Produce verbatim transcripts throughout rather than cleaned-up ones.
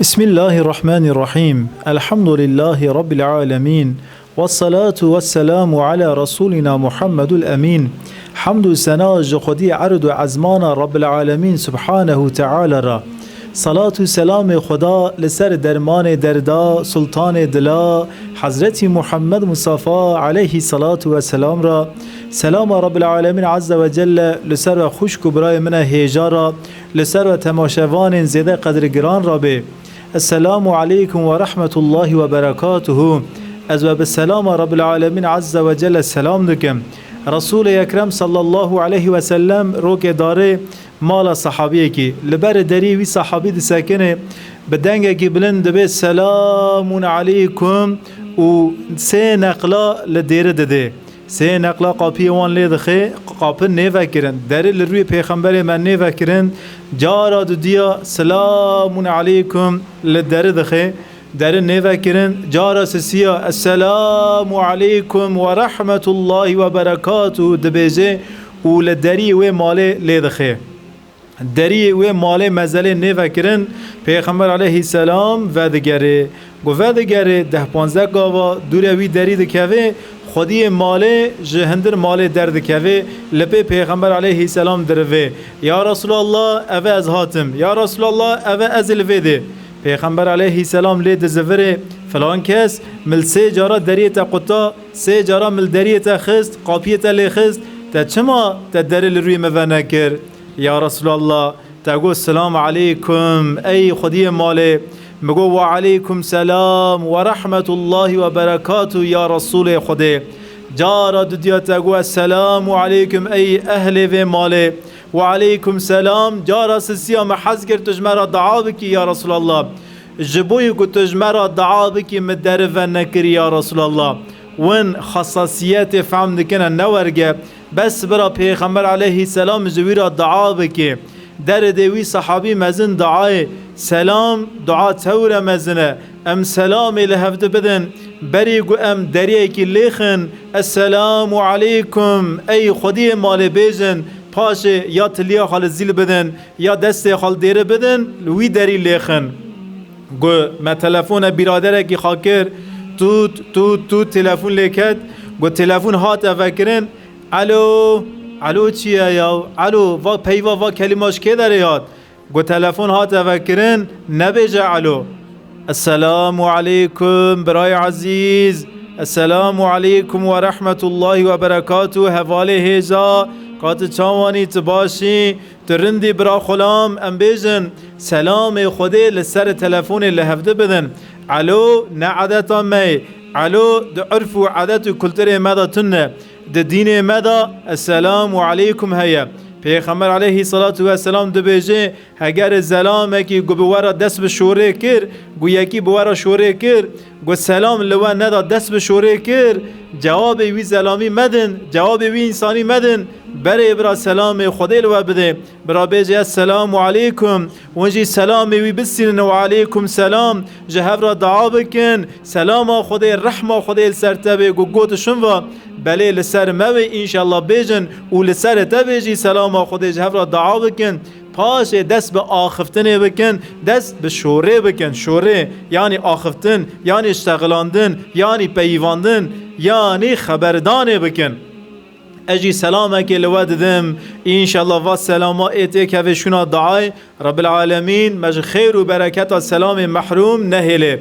Bismillahirrahmanirrahim. Elhamdülillahi Rabbil alemin. Vessalatu vesselamu ala Resulina Muhammedul Emin. Hamd û sena ji Xwedî erd û ezmana Rabbil Alemin Subhanehu Teala ra. Salat û selamê Xweda li ser dermanê derda, sultanê dila, Hezretî Muhammed Mustafa aleyhî salatu ve selam ra. Selama Rabbil Alemin Azze ve Celle li ser ve xwişk û birayê min e hêja ra, li ser ve temaşevanên zêde qedirgiran ra bê. Esselamu aleykum ve rahmetullahi ve berekatuhu. Ez we bi selama Rabbil Alemin Azze ve Celle selam dikim. Resulê Ekrem sallallahu aleyhi ve sellem rokê darê mala sahabiyekî. Li ber derî wî sahabî disekine, bi dengekî bilind dibê selamun aleykum û sê neqla li dêri didê. Sê neqla qapiyê wan lê dixe, qapi nêvekirin. Deri li rûyê Pêxemberê me nêvekirin. Cara dudiya selamun aleykum li deri dixe. Deri nêvekirin. Cara sisiya esselamu aleykum ve rahmetullahi ve berekatuhu dibêje û li deriyê wê malê lê dixe. Deriyê wê malê mezelê nêvekirin, Pêxember aleyhîselam vedigerê. Ku vedigerê deh panzdeh gava dûre wî derî dikevê, xwediyê malê ji hindir malê derdikevê, li pê Pêxember aleyhîselam dirivê. Ya Resulallah, eve ez hatim. Ya Resulallah, eve ez ê li vê dê. Pêxember aleyhîselam lê dizivirê, filan kes, mil sê cara deriyê te quta, sê cara mil deriyê te xist, qapiyê te lê xist, te çima te derê li rûyê min venekir? Ya Resulallah, te got, "Selam aleykum, ey xwediyê malê." Min got, "Ve aleykum selam ve rahmetullahi ve berekatuh, ya Resulê Xwedê." Cara dudiya te got, "Esselamu aleykum, ey ehlê vê malê." "Ve aleykum selam." Cara sisiya me hez kir tu ji me re dua bikî, ya Resulallah. Ji bo yî ku tu ji me re dua bikî, min deri venekirî, ya Resulallah. Win xesasiyetê fehm dikine, ne werge. Bes bira Pêxember aleyhîselam ji wî re dua bike. Deredê wî sehabî mezin duayê, selam, dua tewre mezin e. Em selamê li hevdi bidin. Berî ku em deriyekî lêxin, "Esselamu aleykum, ey xwediyê malê" bêjin, paşê ya tiliya xwe li zîl bidin, ya destê xwe li dêri bidin, li wî derî lêxin. Got, me telefona biraderekî xwe kir, tût, tût, tût telefon lê ket. Got, telefon hate vekirin, "Alo, alo çi ye ya? Alo, va peyva va kelîma ji kê derê hat?" Got, "Telefon hate vekirin, nebêje alo." "Esselamu aleykum, birayê ezîz. Esselamu aleykum ve rahmetullahi ve berekatuh. Hevalê hêja, ka tu çawanî, tu başî?" Tu rindî bira xulam, em bêjin, selamê Xwedê li ser telefonê li hevdi bidin. Elo ne edeta me ye. Elo di urf û edet û kulturê me de tune. Di dînê me de esselamu aleykum heye. Pêxember aleyhî selatu weselam dibêje, heger zelamekî ku bi we re dest bi şorê kir, ku yekî bi we re şorê kir, Got, "Selam li we neda, dest bi şorê kir." Cewabê wî zelamî medin, cewabê wî însanî medin. Berê bira selamê Xwedê li we bidê. Bira bêje, "Esselamu aleykum." Hûn jî selamê wî bistînin, "Ve aleykum selam." Ji hev re dua bikin. Selama Xwedê, rehma Xwedê li ser te bê. Got, "Gotiş va." Belê li ser me wê, înşallah bêjin û li ser te bê jî selama Xwedê, ji hev re dua bikin. Paşê dest bi axiftinê bikin, dest bi şorê bikin. Şorê, yanî axiftin, yanî ştexilandin, yanî peyivandin, yanî xeberdanê bikin. Ez jî selamekê li we didim. Înşallah va selama ê têkeve şûna duayê. Rabbil Alemîn me ji xêr û bereketa selamê mehrûm nehêlê.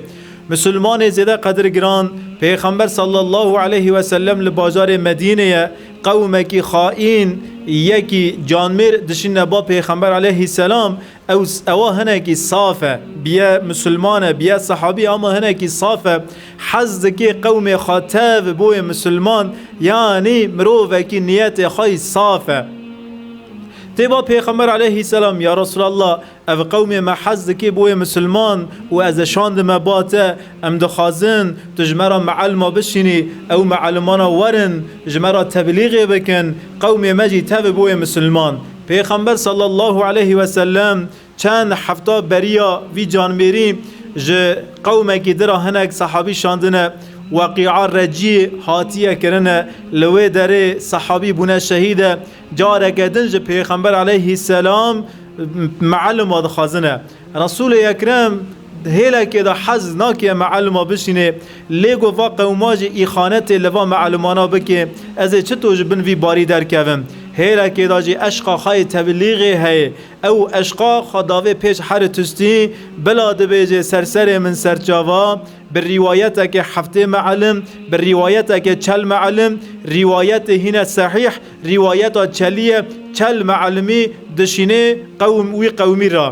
Misilmanê zêde qedirgiran, Pêxember sallallahu aleyhi ve sellem li bajarê Medînê ye, qewmekî xaîn, yekî canmêr dişîne ba Pêxember aleyhisselam, ew, ewa hinekî saf e, biye misilman e, biye sehabî, ama hinekî saf e, hez dike qewmê xwe tev boyê misilman, yanî mirovekî niyetê xwe yî saf e. Tê ba Pêxember aleyhisselam, ya Resulallah, Ev qewmê me hez dike bo wê misilman û ez e şandime ba te, em dixwazin tu ji me re meelma bişînî, ew meelmana werin ji me re teblîxê bikin, qewmê me jî tevê bo wê misilman. Pêxember sallallahu aleyhi ve sellem çend hefta beriya vî canmêrî ji qewmekî dira hinek sehabî şandine, Weqîa Recî hatiye kirine, li wê derê sehabî bûne şehîd e. Careke din ji Pêxember aleyhisselam meelma dixwazine. Resûlê Ekrem Hêlekê de hez nake meelima bişînê, lê got va qewma jî îxanetê li va meelimana bike, ez ê çito ji bin vî barî derkevim? Hêlekê de jî eşqa xwe yê teblîxê heye. Ew eşqa xwe davê pêş herî tustî, bila dibêje serserê min serçava, bi rîwayeteke heftê meelim, bi rîwayeteke çel meelim, rîwayetê hîne sehîh, rîwayeta çelî ye, çel meelimî dişînê qewm-, wî qewmî re.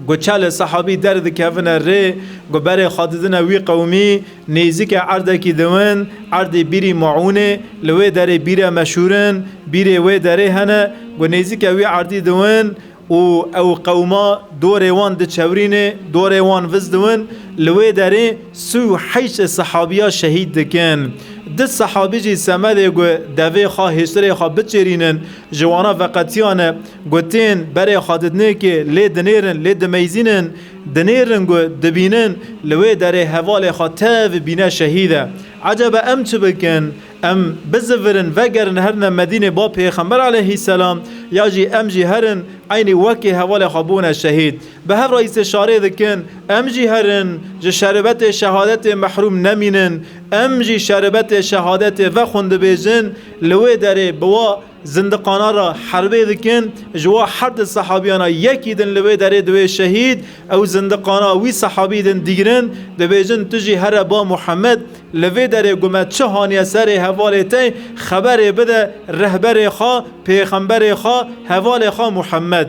Got çel sehabî derdikevine rê, got berê xwe didine wî qewmî, nêzîke erdekî diwin, erdê bîrî Maûnê, li wê derê bîre meşhûr in, bîrê wê derê hene, got nêzîke wî erdî diwin û ew qewma dorê wan diçewrîne, dorê wan viz diwin, li wê derê sî û heşt sehabiya şehîd dikin. Du sehabî jî semedê got devê xwe hêştirê xwe biçêrînin, ji wana veqetiyane, got tên berê xwe didinê kê lê dinêrin, lê dimeyzînin, dinêrin got dibînin, li wê derê hevalê xwe tev bîne şehîd e. Ecebe em çi bikin? Em bizivirin, vegerin herine Medînê ba Pêxember aleyhisselam, ya jî em jî herin eynî wekî hevalê xwe bûne şehîd? Bi hev re îstişarê dikin, em jî herin ji şerbetê şehadetê mehrûm nemînin, em jî şerbetê şehadetê vexwin dibêjin, li wê derê bi wa zindiqana re herbê dikin, ji wa her du sehabiyana yekî din li wê derê diwê şehîd, ew zindiqana wî sehabî din digrin, dibêjin tu jî here ba Muhammed, li vê derê got me çi haniye serê hevalê te, xeberê bide rehberê xwe, pêxemberê xwe, hevalê xwe Muhammed.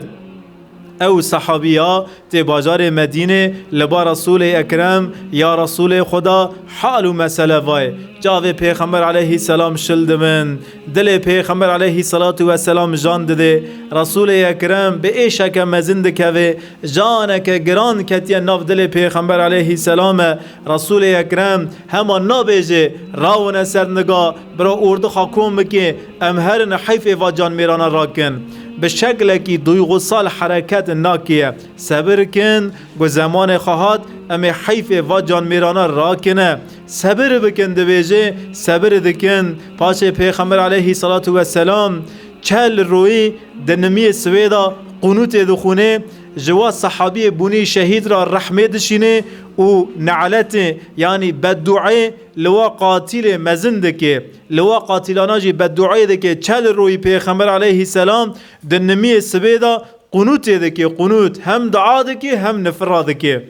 Ew sehabiya tê bajarê Medînê li ba Resûlê Ekrem, ya Resûlê Xuda, hal û mesele vayê. Çavê Pêxember aleyhisselam şil dibin, dilê Pêxember aleyhisselatu vesselam jan didê. Resûlê Ekrem bi êşeke mezin dikeve, janeke giran ketiye nav dilê Pêxember aleyhisselame. Resûlê Ekrem hema nabêje, rawine ser niga, bira ordixa kom bike, em herin heyfê va canmêrana rakin. Bi şeklekî duygusal hereket nakiye. Sebir kin, got zemanê xwe hat, em ê heyfê va canmêrana rakine. Sebir bikin, dibêje, sebir dikin. Paşê Pêxember aleyhisselatu vesselam çel royî di nimiyê sibê de qunûtê dixwîne, ji wa sehabiyê bûnî şehîd re rehmê dişîne û neletê, yanî bedduayê li wa qatilê mezin dike. Li wa qatilana jî bedduayê dike. Çel royî Pêxember aleyhisselam di nimiyê sibê de qunûtê dike, qunût. Hem dua dike, hem nifira dike.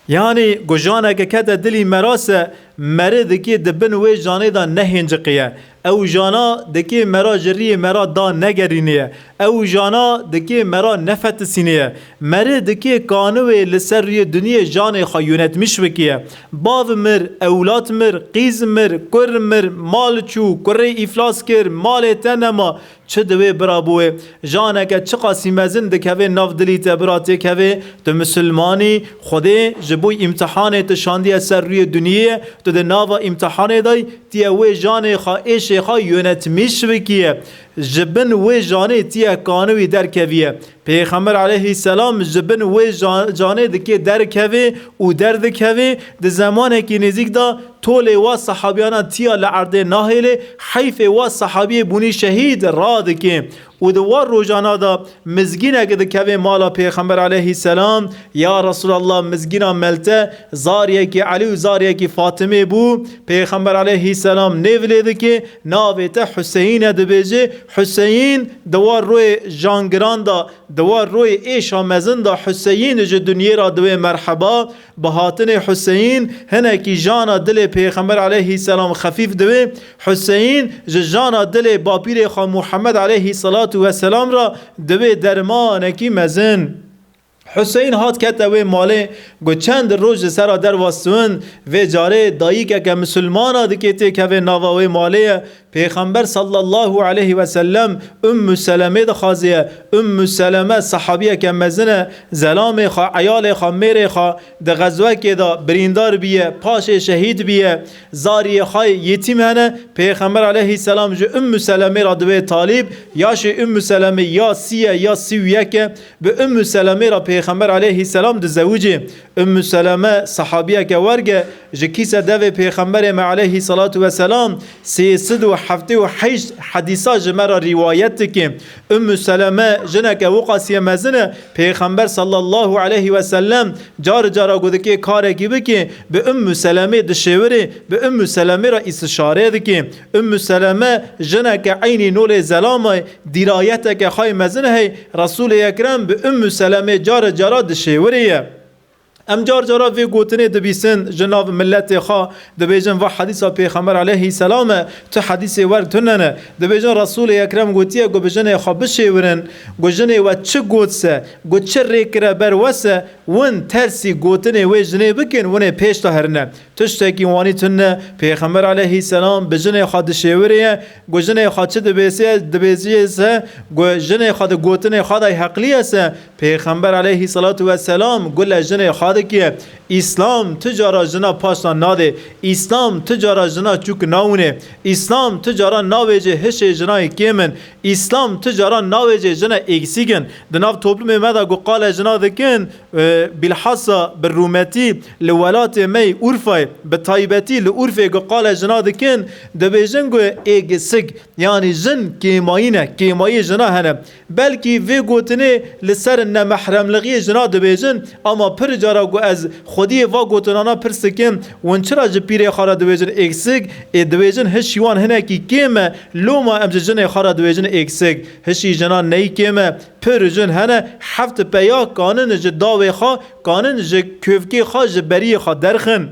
Yanî got janeke kete dilî mera se, meri dike di bin wê janê de nehênciqiye. Ew jana dike mera ji riyê mera da negerîniye. Ew jana dike mera nefetisîniye. Meri dike kaniwê li ser riyê duniyê janê xwe yönetmiş bikiye. Bav mir, ewlad mir, qîz mir, kur mir, mal çû, kurê îflas kir, malê te nema. Çi di wê bira bûye? Janeke çiqasî mezin dikeve nav dilî te, bira têkeve, tu misilmanî, Xwedê ji bo îmtihanê tu şandiye ser rûyê duniyê, tu di nava îmtihanê de yî, tiye wê janê xwe, êşê xwe yönetmîş bikiye. Ji bin wê janê tiye kaniwî derkeviye. Pêxember aleyhisselam ji bin wê ja-, janê dike derkeve û derdikeve, di zemanekî nêzîk de tolê wa sehabiyana tiya li erdê nahêlê, heyfê wa sehabiyê bûnî şehîd radike. Û di wa rojana de mizgînek dikeve mala Pêxember aleyhisselam, ya Resulallah, mizgîna melte zariyekî Elî û zariyekî Fatimê bû. Pêxember aleyhisselam nêv lê dike, navê te Huseyîn e, dibêje. Huseyîn di wa royê jangiran de, di wa royê êşa mezin de Huseyîn ji dinyê re diwê merheba. Bi hatinê Huseyîn hinekî jana dilê Pêxember aleyhisselam xefîf dibe. Huseyîn ji jana dilê bapîrê xwe Muhammed aleyhisselatu vesselam re dibe dermanekî mezin. Huseyîn hat kete wê malê, got çend roj ji sera dervastin, vê carê dayikeke misilmana dikê têkeve nava wê malê ye. Pêxember sallallahu aleyhi ve sellem Ümmü Selemê dixwaziye. Ümmü Seleme sehabiyeke mezin e, zelamê xwe, eyalê xwe, mêrê xwe di xezwekê de birîndar biye, paşê şehîd biye, zariyê xwe yetîm hene. Pêxember aleyhisselam ji Ümmü Selemê re dibe talîb, yaşê Ümmü Selemê ya sî ye ya sî û yek e. Bi Ümmü Selemê re Pêxember aleyhisselam dizewicê. Ümmü Seleme sahabiyeke werge ji kîse devê Pêxemberê me aleyhissalatu vesselam sê sed û heftê û heşt hedîsa ji me re rîwayet dike. Ümmü Seleme jineke wiqasiye mezin e. Pêxember sallallahu aleyhi ve sellem car cara ku dikê karekî bike, bi Ümmü Selemê dişêwirê, bi Ümmü Selemê re îstişare dike. Ümmü Seleme jineke eynî nolê zelama ye, dîrayeteke xwe yê mezin heye. Resûlê Ekrem bi Ümmü Selemê care cara dişêwirê ye. Em car cara vê gotinê dibîsin ji nav miletê xwe, dibêjin, va hedîsa Pêxember aleyhisselam e, tu hedîsê wer tune ne. Dibêjin, Resûlê Ekrem gotiye ku bi jinê xwe bişêwirin, ku jinê we çi got se, ku çi rê kire ber we se, win tersî gotinê wê jinê bikin, winê pêş de herine. Tiştekî wanî tune, Pêxember aleyhisselam bi jinê xwe dişêwirê ye, ku jinê xwe çi dibêsiye, dibêsiye se, ku jinê xwe di gotinê xwe de heqliye se, Pêxember aleyhissalatu vesselam gule jinê xwe dike. Îslam tu cara jina paştan nade. Îslam tu cara jina çûk nawine. Îslam tu cara navêje hişê jinayê kêm in. Îslam tu cara navêje jina êksîk in. Di nav toplumê me de ku qale jina dikin, e, bilhassa bi rûmetî li welatê me yê Urfayê, bi taybetî li Urfê ku qale jina dikin, dibêjin ku êgisik, yanî jin kêmayî ne, kêmayî jina hene. Belkî vê gotinê li ser nemehremlixiyê jina dibêjin, ama pir cara ku ez xwediyê va gotinana pirs dikim, hûn çira ji pîrê xwe re dibêjin êksik, ê dibêjin hişî wan hinekî kêm e, loma em ji jinê xwe re dibêjin êksik. Hişî jinan neyî kêm e, pir jin hene, heft peya kanin ji dawê xwe, kanin ji kövkê xwe, ji beriyê xwe derxin.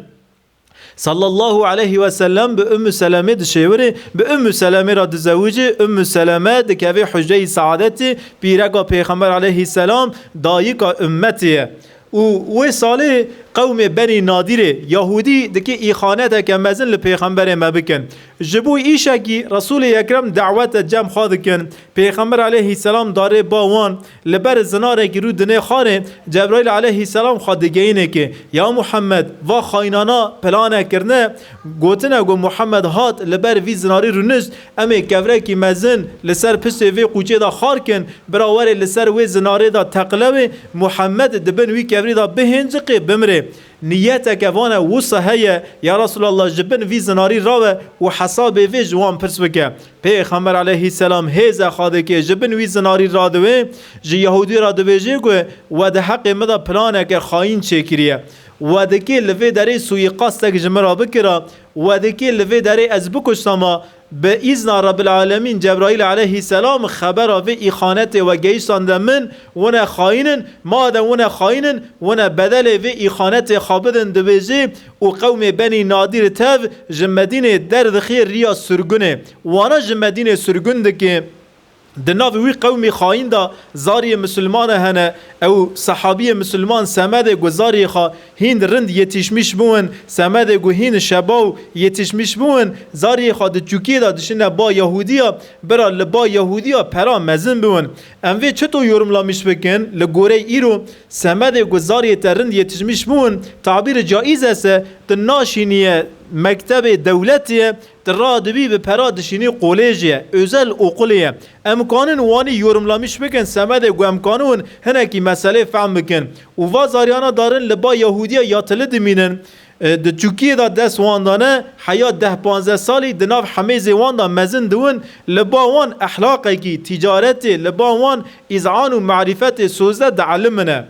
Sallallahu aleyhi ve sellem bi Ümmü Selemê dişêwirê, bi Ümmü Selemê re dizewicê, Ümmü Seleme dikeve hucreyî saadetê, pîreka Pêxember aleyhisselam, dayika ümmetê ye. Û wê salê qewmê Benî Nadîrê, Yahûdî, dike îxaneteke mezin li Pêxemberê me bikin. Ji bo îşekî Resûlê Ekrem dawete cem xwe dikin. Pêxember aleyhisselam darê ba wan, li ber zinarekî rû dinê xwarê, Cebraîl aleyhisselam xwe digeyîne ke, ya Muhammed, va xayînana plane kirine, gotine ku Muhammed hat li ber vî zinarî rûnişt, em ê kevrekî mezin li ser piştê vê qûçê de xar kin, bira were li ser wê zinarê de teqlewê, Muhammed di bin wî kevrî de bihênciqê, bimrê. Niyeteke vane wisa heye, ya Resulallah, ji bin vî zinarî rawe û hesabê vê ji wan pirs bike. Pêxember aleyhisselam hêze xwe dike, ji bin wî zinarî radiwê, ji Yahûdî re dibêje ku we di heqê min de planeke xayîn çêkiriye. We dikê li vê derê suîqastek ji min re bikira, we dikê li vê derê ez bikuştama, bi îzna Rebbil Alemîn Cebraîl aleyhisselam xebera vê îxanetê we gehiştande min, wine xayîn in, madem wine xayîn in, wine bedelê vê îxanetê xwe bidin, dibêje, û qewmê Benî Nadîr tev ji Medînê derdixê riya surgunê. Wana ji Medînê surgun dike. Di nav wî qewmî xayîn de zariyê misilmane hene. Ew sehabiyê misilman semedê ku zariyê xwe hîn rind yetişmiş bûn, semedê ku hîn şebaw yetişmiş bûn, zariyê xwe di çûkiyê de dişine ba Yahûdiya, bira li ba Yahûdiya pera mezin bûn. Em vê çito yorumlamiş bikin? Li gorey îro, semedê ku zariyê te rind yetişmiş bûn, tabîrê caiz ese, tu naşîniye mektebê dewletê, tu radibî bi pera dişînî qolêjê, özel okulê ye. Em kanin wanî yorumlamiş bikin, semedê ku em kanin hinekî meselê fehm bikin. Û va zariyana darin li ba Yahûdiya yatili dimînin. E, di çûkiyê de dest wan dane, heya deh panzdeh salî di nav hemêzê wan de mezin diwin, li ba wan ehlaqekî, tîcaretê, li ba wan îzan û marîfetê sozde dielimin e.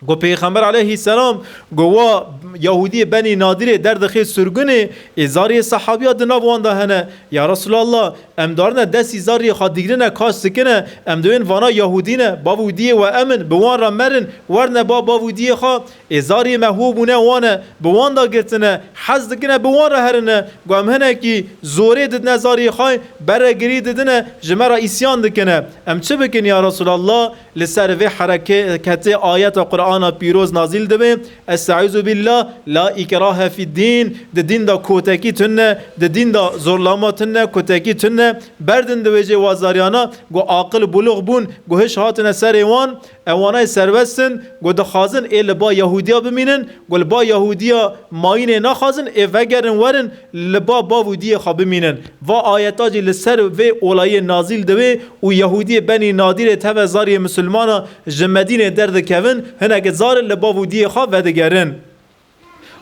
Go Pêxember aleyhisselam, go wa Yahûdiyê Benî Nadirê derdixê surgunê, ê zariyê sehabiya di nav wan de hene. Ya Resulallah, em darine destî zariyê xwe digirine, kaş dikine, em diwên vana Yahûdî ne, bav û diyê we em in, bi wan re merin, werne ba bav û diyê xwe. Ê zariyê me hû bûne wan e, bi wan de girtine, hez dikine bi wan re herine. Go em hinekî zorê didine zariyê xwe, beregirî didine, ji me re îsyan dikine. Em çi bikin ya Resulallah? Li ser vê hereketê ayeta Qur'ana pîroz nazîl dibe, Estaizu billah, la ikrahe fid din, di dîn de kotekî tune, di dîn de zorlama tune, kotekî tune. berdin di wê jê wazariyana, ku aqil bulûx bûn, ku hiş hatine serê wan, ewana yê serbest in, ku dixwazin ê li ba Yahûdiya bimînin, ku li ba Yahûdiya mayînê naxwazin, ê vegerin werin li ba bav û diyê xwe bimînin. Va ayeta jî li ser vê olayê nazîl dibe û Yahûdiyê Benî Nadîrê teve zariyê misilmana ji Medînê derdikevin, hinekî zar li bav û diyê xwe vedigerin.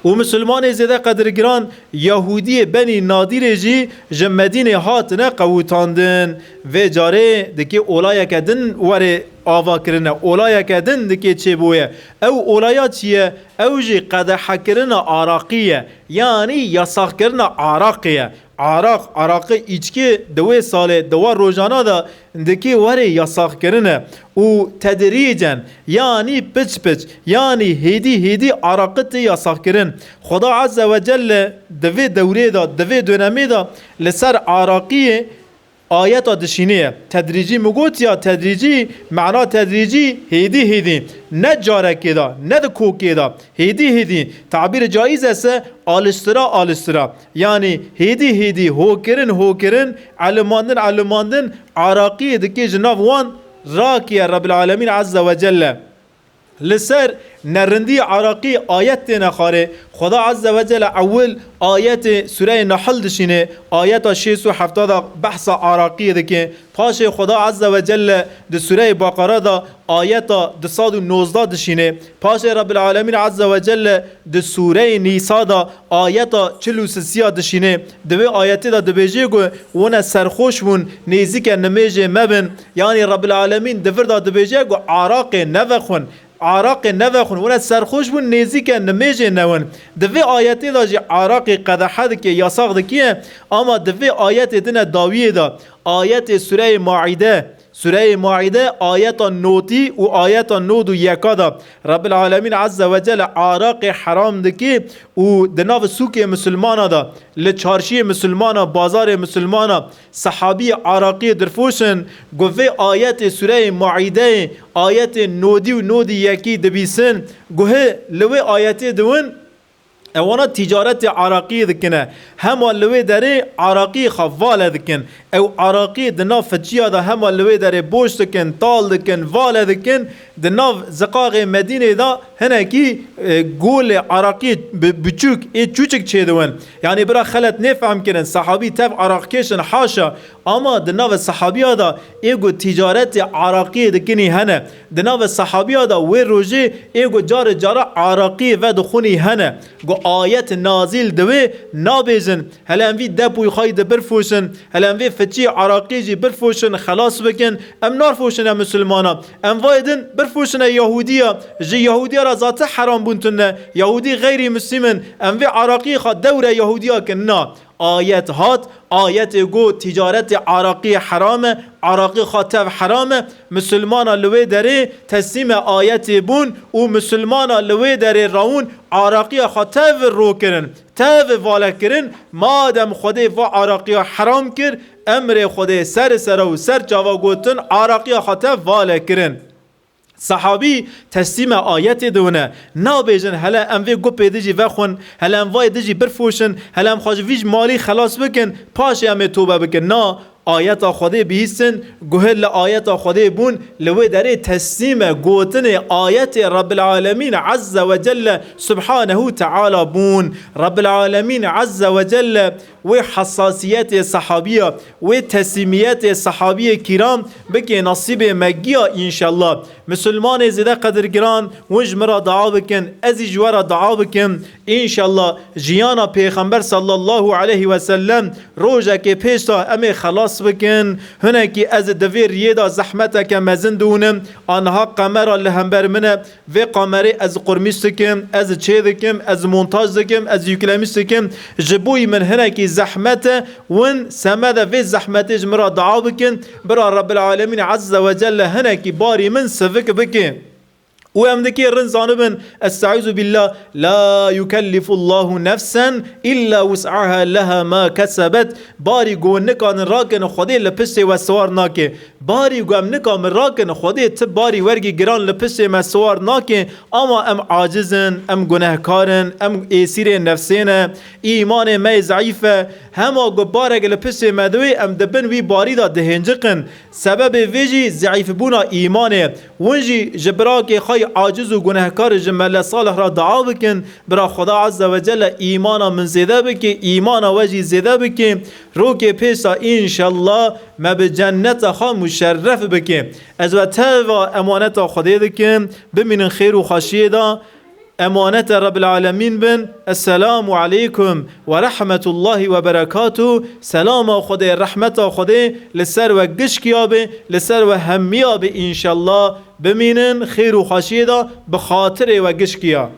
Û misilmanê zêde qedirgiran Yahûdiyê Benî Nadîrê jî ji Medînê hatine qewitandin. Vê carê dikê olayeke din were ava kirine, olayeke din dikê çêbûye. Ew olaya çi ye? Ew jî qedehekirina araqî ye, yanî yasaxkirina araqê ye. Araq, araqê îçkê di wê salê, di wa rojana de dikê were yasaxkirine û tedrîcen, yanî piç piç, yanî hêdî hêdî araqi tê yasaxkirin. Xweda Azze ve Celle di vê dewrê de, di vê dönemê de li ser araqiyê ayeta dişînê ye. Tedrîcî min got ya, tedrîcî, mana tedrîcî hêdî hêdî. Ne carekê de, ne di kokê de. Hêdî hêdî. Tabîr caiz ese aliştira aliştira. Yanî hêdî hêdî, hokirin hokirin, elimandin elimandin, araqiyê dikê ji nav wan rakiye Rebbil Alemîn Azze ve Celle. Li ser nerindî araqî ayet têne xwarê. Xweda Azze ve Celle ewil ayetê Sûreyê Nahl dişîne, ayeta şêst û hefta da behsa araqiyê dike. Paşê Xweda Azze ve Celle di Sûreyê Baqara da ayeta du sed û nozdeh dişîne. Paşê Rebbil Alemîn Azze ve Celle di Sûreyê Nîsa da ayeta çil û sisiya dişîne. Di vê ayetê de dibêje ku wine serxweş bûn, nêzîke nimêjê me bin. Yanî Rebbil Alemîn di vir de dibêje ku araqê nevexwin. Araqê nevexwin, wine serxweş bûn, nêzîke nimêjê newin. Di vê ayetê de jî araqê qedehe dike, yasax dikiye, ama di vê ayetê dine dawiyê de, ayetê Sûreyê Maîde, Sûreyê Maîde ayeta notî û ayeta nod û yeka de Rebbil Alemîn Azze ve Celle araqê heram dike û di nav sûkê misilmana de, li çarşiyê misilmana, bazarê misilmana, sehabiyê araqiyê dirfoşin, ku vê ayetê Sûreyê Maîdeyê, ayetê nodî û nodî yekî dibîsin, ku hi li wê ayetê diwin, ewana tîcaretê araqiyê dikine. Hema li wê derê araqiyê xwe vale dikin. Ew araqiyê di nav fiçiya de hema li wê derê boş dikin, tal dikin, vale dikin. Di nav ziqaxê Medînê de hinekî, e, golê araqiyê bi-, biçûk, ê çûçik çêdiwin. Yanî bira xelet nêfehm kirin, sehabî tev araqkêş in, haşa. Ama di nava sehabiya de ê ku tîcaretê araqiyê dikinî hene. Di nava sehabiya de wê rojê ê ku carê cara araqiyê vedixwinî hene. Ku ayet nazîl diwê nabêjin, hele em vî dep û xayî di birfoşin, hele em vê fiçî araqî jî birfoşin, xelas bikin. Em narfoşine misilmana. Em vayê din birfoşine Yahûdiya. Ji Yahûdiya re zate heram bûn tune. Yahûdî xeyrî muslim in. Em vê araqiyê xwe dewre Yahûdiya kin. Na. Ayet hat, ayetê got, tîcaretê araqiyê heram e, araqî xwe tev heram e, misilmana li wê derê teslîme ayetê bûn û misilmana li wê derê rawûn araqiya xwe tev ro kirin, tev vale kirin, madem Xwedê va araqiya heram kir, emrê Xwedê ser sera û ser çava gotin, araqiya xwe tev vale kirin. Sehabî teslîme ayetê diwine. Nabêjin, hele em vê gupê dijî vexwin, hele em vayê dijî birfoşin, hele em xwe ji vî ji malî xelas bikin, paşê em ê tobe bikin. Na, ayeta Xwedê bihîstin, guhê li ayeta Xwedê bûn, li wê derê teslîme gotinê ayetê Rebbil Alemîn Azze ve Celle Subhanehu Teala bûn. Rebbil Alemîn Azze ve Celle wê hesasiyetê sehabiya, wê teslîmiyetê sehabiyê kîram bike nasîbê me giya înşallah. Misilmanê zêde qedirgiran, hûn ji min re dua bikin, ez jî ji we re dua bikim. Înşallah jiyana Pêxember sallallahu aleyhi ve sellem rojekê pêş de em ê xelas bikin. Hinekî ez di vê riyê de zehmeteke mezin diwînim. Aniha kamera li hember min e. Vê kamerê ez qurmîş dikim, ez çê dikim, ez montaj dikim, ez yüklemiş dikim. Ji bo min hinekî zehmet e. Win semede vê zehmetê ji min re dua bikin. Bira Rebbil Alemîn Azze ve Celle hinekî barî min sivik bike. Û em dikê rind zanibin, Estaizu billah, la yukellifullahu nefsen illa wus'aha, leha ma kesebet. Barî ku nikanin rakin, Xwedê li piştê we siwar nake. Barî ku em nikamin rakin, Xwedê ti barî wergî giran li piştê me siwar nake, ama em aciz in, em gunehkar in, em êsîrê nefsê ne, îmanê me yê zeîf e, Hema ku barek li piştê me diwê, em di bin wî barî de dihênciqin. Sebebê vê jî zeîfbûna îmanê. Hûn jî ji birakê xwe yî aciz û gunehkar ji Mele Salih re dua bikin, bira Xweda Azze ve Celle îmana min zêde bike, îmana we jî zêde bike. Rokê pêşa înşallah me bi cenneta xwe muşerref bike. Ez we teva emaneta Xwedê dikim, bimînin xêr û xweşiyê de. Emanete Rebbil Alemîn bin. Esselamu aleykum ve rahmetullahi ve berekatuh. Selama Xwedê, rehmeta Xwedê li ser we gişkiya be, li ser we hemiya be înşallah. Bimînin xêr û xweşiyê de bi xatirê we gişkiya.